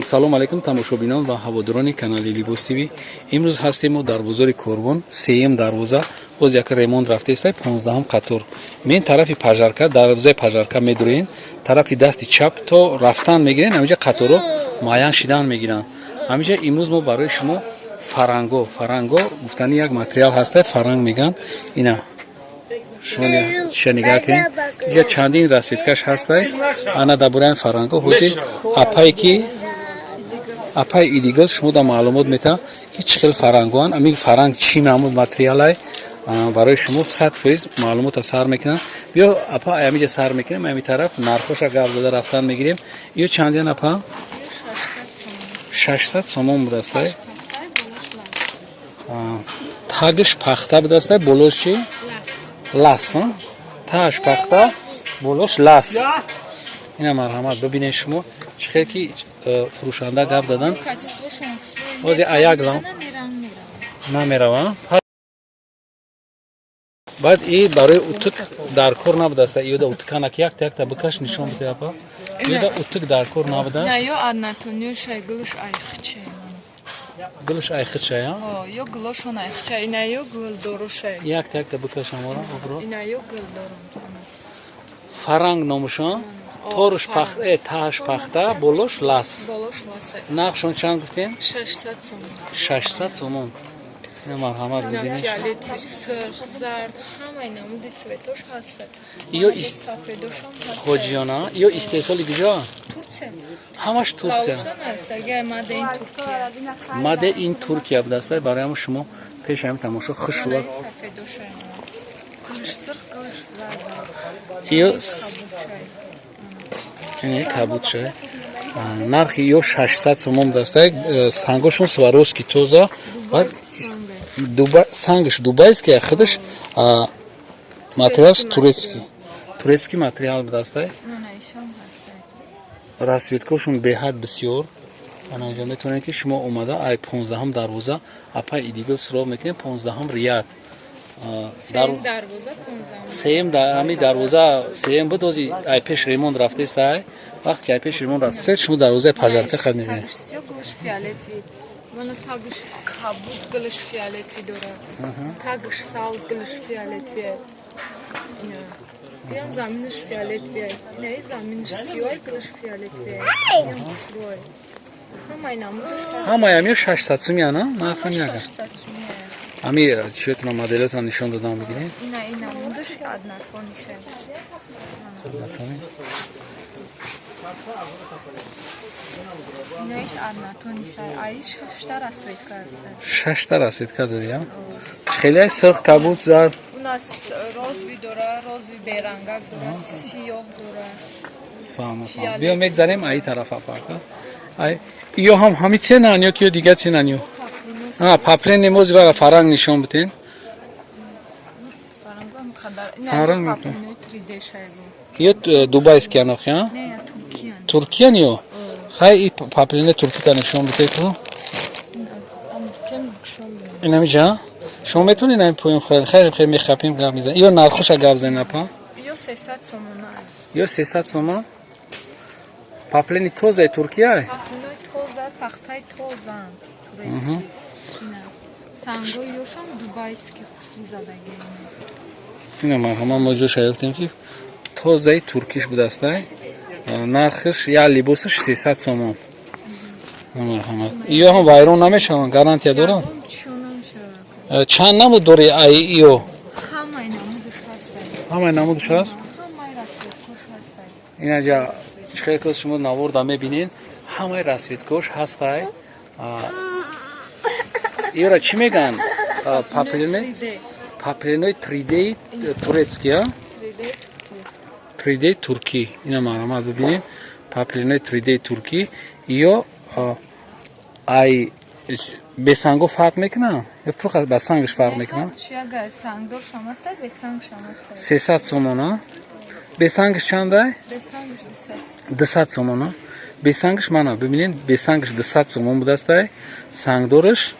Салом алейкум, тамошобинон ва ҳаводорони канали Либос ТВ. Имрӯз ҳастем мо дар бозори Корвон, сеюм дарвоза. Боз як ремонт рафтаеста, 15-ум қатор. Мен тарафи Пожарка, дарвозаи Пожарка медурем, тарафи дасти чап то рафтан мегирем. Ҳаминҷа қаторҳо муайян шидан мегиранд. Ҳаминҷа имрӯз мо барои шумо фаранго, фаранго гуфтани як материал ҳаста, фаранг мегӯянд. Ина шумо чиша нигаҳ кунед, инҷа чандин расцветкаш ҳастай. Ана дар бораи фаранго ҳозир апае ки апаи Идигул шумо да маълумот метавад, ки чӣ хел фарангоанд, ами фаранг чӣ намуд материалай, барои шумо 100% маълумота сар мекунам. Биё, апа, амиҷа сар мекунем, ами тараф нархоша гап зада рафтан мегирем. Ё чандиян, апа? 600 сомон будастай. Тагш пахта будастай, болош чи? Лас. Тааш пахта, болош лас. Ина марҳамат, бибинед шумо чӣ хел ки фурӯшанда гап задан. Ҳозир аяк лам намерава. Баъд и барои утук дар кор набудаста. Иёда утуканак якта якта бикаш, нишон бите, апа. Иёда утук дар кор набудааст. Ё однотонёшай, гулш айхча. Гулш айхчая. Ё гулошон айхча, ина ё гулдорошай. Якта якта бикаш амора обро. Ина ё гулдоро. Фаранг номушон. Торуш пах, тааш пахта, болош лас. Болош ласа. Нархшон чанд гуфтем? 600 сомон. 600 сомон. Ина марҳамат, бибинед. Фиолетовый, сурх, зард, ҳамаи намуди цветош ҳаста. Ё сафедошам ҳаст. Хоҷиёна, ё истеҳсоли куҷо? Турция. Ҳамаш Турция. Made in Туркия. Made in Туркия будаста. Барои ҳама шумо пеш ҳами тамошо хушрӯ. Сафедошай. Гулш сурх, гулш зард. Ё кабудшай. Нархи ё 600 сомон будааста. Сангошон Сваровски, тоза. Баъд сангаш дубайский, худаш материалш турецкий, турецкий материал будааста. Расцветкошон беҳад бисёр. Анаҷо метавонед, ки шумо омада ай 15-ум дарвоза апай Идигил суроғ мекунед, 15-ум ряд. Сеюм ҳами дарвоза сеюм буд. Ози ай пеш ремонт рафтеста. Ай вақте ки ай пеш ремонт рафтеста, шумо дарвозаи Пожарка қад мебинед. Мана тагш кабуд, гулш фиолетовый дорад, тагш сабз, гулш фиолетовый. Иам заминаш фиолетовый, инаи заминаш сиёҳ, гулш фиолетовый, иам хушрӯй, ҳамаи намудаш ҳаст. Ҳамаи ами 600 сумия на нархам яга. Ами чиётона, моделотона нишон додам, бигиред. Ина ин намудаш однотониша. Однотони. Инаиш однотониша, аи шашта расцветка аст. Шашта расцветка дори, а чӣ хеле сурх, кабуд, зард? У нас розовый дора, розовый берангак дора, сиёҳ дора. Фаҳмо, фаҳмо. Биё, мегзарем аи тарафа, пака. Ай ё ҳам ҳами ценан ё ки ё дига ценан? Ё паплен немози вара фаранг нишон битен. Фаранг ё дубайский анохи, а туркиян ё хай и паплине туркита нишон бите ку. Инамиҷа шумо метавонед ами поён. Хайр, хайр, хеле мехапем, гап мезанем. Ё нархоша гап занем, апа. Ё 300 сомона. Ё 300 сомон, паплени тозаи Туркия. Паплинои тоза, пахтаи тозаанд, турецкий. Сангои ёшам дубайский, хушрӯ задаги. Ина марҳамат, мо ҷоша ёфтем, ки тозаи туркиш будастай. Нархаш як либосаш 300 сомон. Марҳамат, ё ҳам вайрон намешаванд, гарантия доранд. Чанд намуд дори ай ё? Ҳамаи намудаш ҳастай. Ҳамаи намудаш ҳаст. Ҳамаи расцветкош ҳастай. Инаҷа чӣ хеле ки шумо наворда мебинед, ҳамаи расцветкош ҳастай. Иёра чӣ мегӯянд? Паплине, паплинои 3D турецкий, а 3D туркӣ. Ина марҳамат, бибинед, паплинои 3D туркӣ. Ё ай бесанго фарқ мекунад ё фақат ба сангаш фарқ мекунад? 300 сомона. Бесангаш чандай? 200 сомона бесангаш. Мана бибинед, бесангаш 200 сомон будастай, сангдораш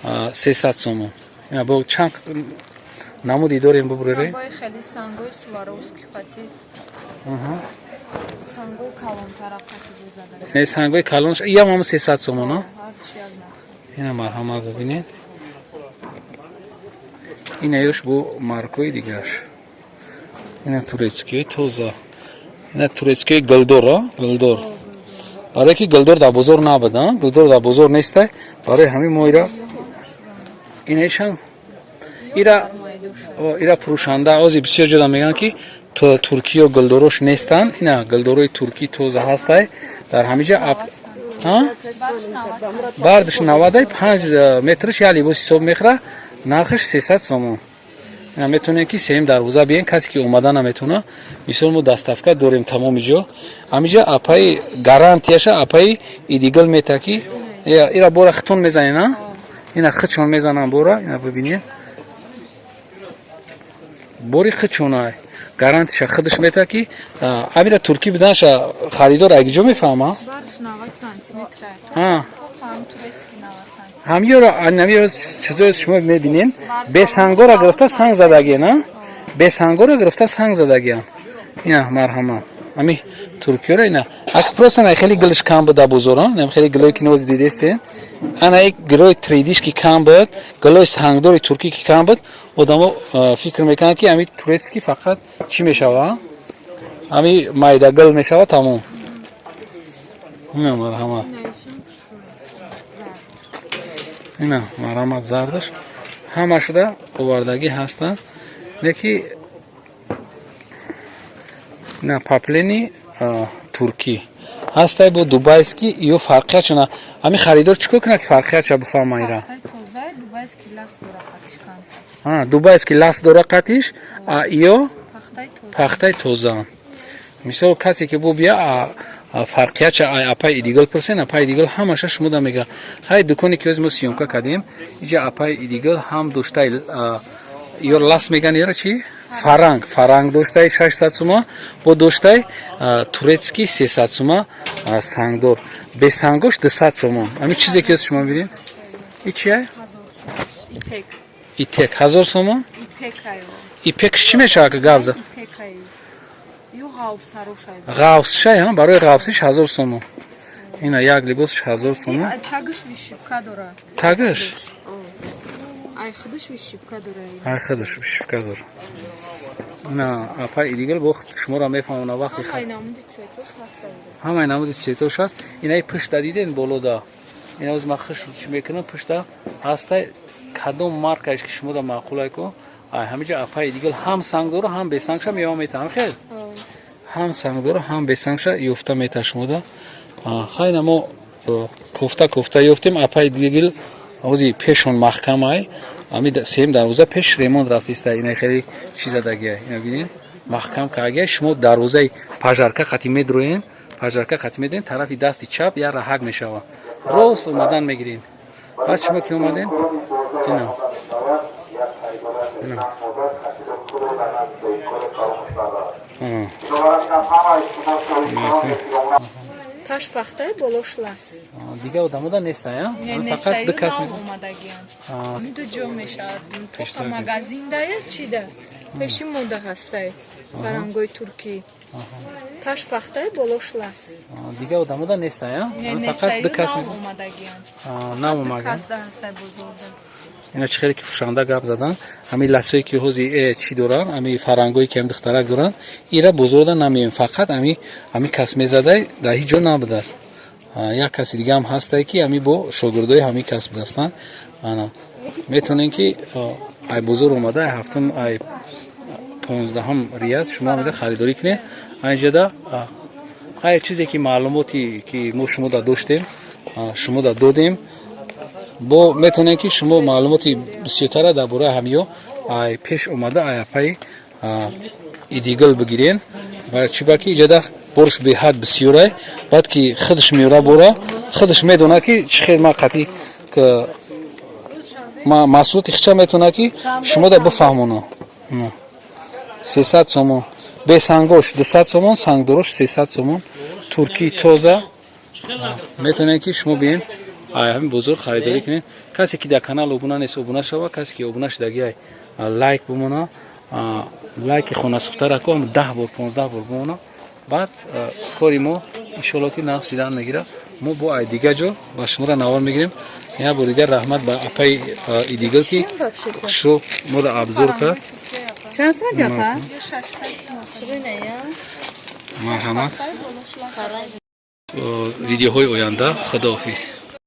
300 сомон. Бо чанд намуди дорем, бубурере. Хеле сангои Сваровски қатӣ. Сангои калонтара қати бузада. Не, сангои калонш иям ҳам 300 сомон, а? Ҳарчи як нарх. Ина, марҳамат, бибинед. Ина ёш бо маркои дигарш. Ина турецкиҳои тоза. Ина турецкиҳои гулдор, а? Гулдор. Барое ки гулдор дар бозор набуд, а? Гулдор дар бозор нестай. Барои ҳамин мо ира инаишам ира ира фурӯшанда ози бисёр ҷода мегӯянд, ки туркиё гулдорош нестанд. Ина гулдорои туркӣ тоза ҳастай дар ҳамиҷа. Бардаш 90-ай, 5 метрш як либос ҳисоб мехӯра, нархаш 300 сомон. Ина метавонед, ки сеюм дарвоза биен. Касе ки омада наметавона, мисол, мо доставка дорем тамоми ҷо. Ҳамиҷа апаи гарантияша апаи Идигул мета, ки ира бора хитон мезанен, а ина хичон мезанам бора. Ина бибинед, бори хичонай, гарантиша худаш мета, ки амира туркӣ буданша харидор агиҷо мефаҳма. Барш 90 сантиметр. А. То турецкий 90 сантиметр. Ҳамёро намиё чизое шумо мебинем, бесангора гирифта санг задагиен, а бесангора гирифта санг задагиан. Ина, марҳамат, ами туркиёро ина ак просто на хеле гилш кам буд дар бозор, а хеле гилое ки нози дидестен, ана як гилои тридиш ки кам буд, гилои сангдори туркӣ ки кам буд, одамо фикр мекунанд, ки ами турецкий фақат чӣ мешава, ами майда гил мешава, тамом. Ина, марҳамат. Ина, марҳамат, зардаш ҳамашда овардагӣ ҳастанд. Леки ина поплини туркӣ ҳастай бо дубайский ё фарқиятшона ҳами харидор чӣ кор кунад, ки фарқиятша бифаҳма ира? Пахтаи тозаи дубайский лас дора қатишкан. Дубайский лас дора қатиш, а ё Пахтаи тоза. Пахтаи тоза. Мисол, касе ки бу бия, фарқиятша ай апай Идигул пурсен, апай Идигул ҳамаша шумода мега. Хай, дуконе ки ҳоз мо съёмка кардем, иҷа апай Идигул ҳам доштай, ё лас меган, ёра чи, фаранг, фаранг доштай 600 сума, бо доштай турецкий 300 сума, сангдор, бесангош 200 сомон. Ҳамин чизе ки ҳоз шумо бинед, и чия? Ипек. Итек 1000 сомон. Ипекаю. Ипекш чӣ мешавад, ки гап зад? Ипекаю. Ё ғавстарошай. Ғавсшай, барои ғавсиш 1000 сомон. Ина як либосш 1000 сомон. Тагш вышивка дора. Тагш? Ай худаш вышивка дора. Ай худаш вышивка дора. Ина апай Идигул бо шуморо мефаҳмона вақти Ҳамаи намуди цветош ҳастанд. Ҳамаи намуди цветош ҳаст. Инаи пушта диден, болода. Ина оз ман хиш чӣ мекунам, пушта ҳастай, кадом маркаеш ки шумода маъқулай ку, ай ҳамиҷа апай Идигул ҳам санг дора, ҳам бесангша мева метаҳам. Хел ҳам санг дора, ҳам бесангша ёфта мета шумода. Хайна мо кофта кофта ёфтем. Апай Идигул ози пешон маҳкамай, ами сеюм дарвоза пеш ремонт рафтиста. Ина хеле чӣ задагия, ина бинед, маҳкам кардагия. Шумо дарвозаи пожарка қати медроен, пожарка қати медроен, тарафи дасти чап як раҳак мешава, рост омадан мегирен. Баъд шумо ки омаден, ина, ина. Ана. Таш пахтаи, болош лас. Дига одамода нестай, а? Не, Фақат ду кас. Нав омадагиян. Ду ҷо мешавад. Тоқа Пештар. Магазин дая чи да? Пеши мода ҳастай. Фарангои туркӣ. Таш пахтаи, болош лас. Дига одамода нестай, а? Не, Фақат ду кас. нав омадагиян. Нав Ду омаган. кас да ҳастай бозорда. Ина чӣ хеле ки фурӯшанда гап задан, ҳамин ласое ки ҳози чӣ доранд, ҳамин фарангое ки ҳами духтарак доранд, ира бозорда намеем, фақат ҳами кас мезадай, дар ҳеҷ ҷо набудааст. Як каси дига ҳам ҳастай, ки ҳами бо шогирдои ҳамин кас будастанд. Ана метавонем, ки ай бозор омада, ай ҳафтум, ай 15-ҳам ряд шумо ҳамида харидорӣ кунед. Айнҷода ҳай чизе ки маълумоте ки мо шумода доштем, шумода додем. Бо метавонем, ки шумо маълумоти бисёртара дар бораи ҳамиё ай пеш омада, ай апаи Идигул бигирен. Ва чӣ ба ки иҷода борш беҳад бисёрай, баъд ки худаш меёра бора, худаш медонад, ки чӣ хел ма қатъи маҳсулоти хича метавонад, ки шумода бифаҳмона. 300 сомон бесангош, 200 сомон сангдорош, 300 сомон туркии тоза. Метавонед, ки шумо биен, ай ҳамин бозор харидорӣ кунед. Касе ки дар канал обуна нест, обуна шава. Касе ки обуна шудагиай, лайк бимона, лайки хонасухтарако 10 бор, 15 бор бимона. Баъд кори мо, иншоалло, ки нағз шидан мегирад. Мо бо ай дига ҷо ба шуморо навор мегирем. Як бор дигар раҳмат ба апаи Идигил, ки хушрӯ моро обзор кард. Чанд сомат гапа? Марҳамат, видеоҳои оянда. Худоҳофиз.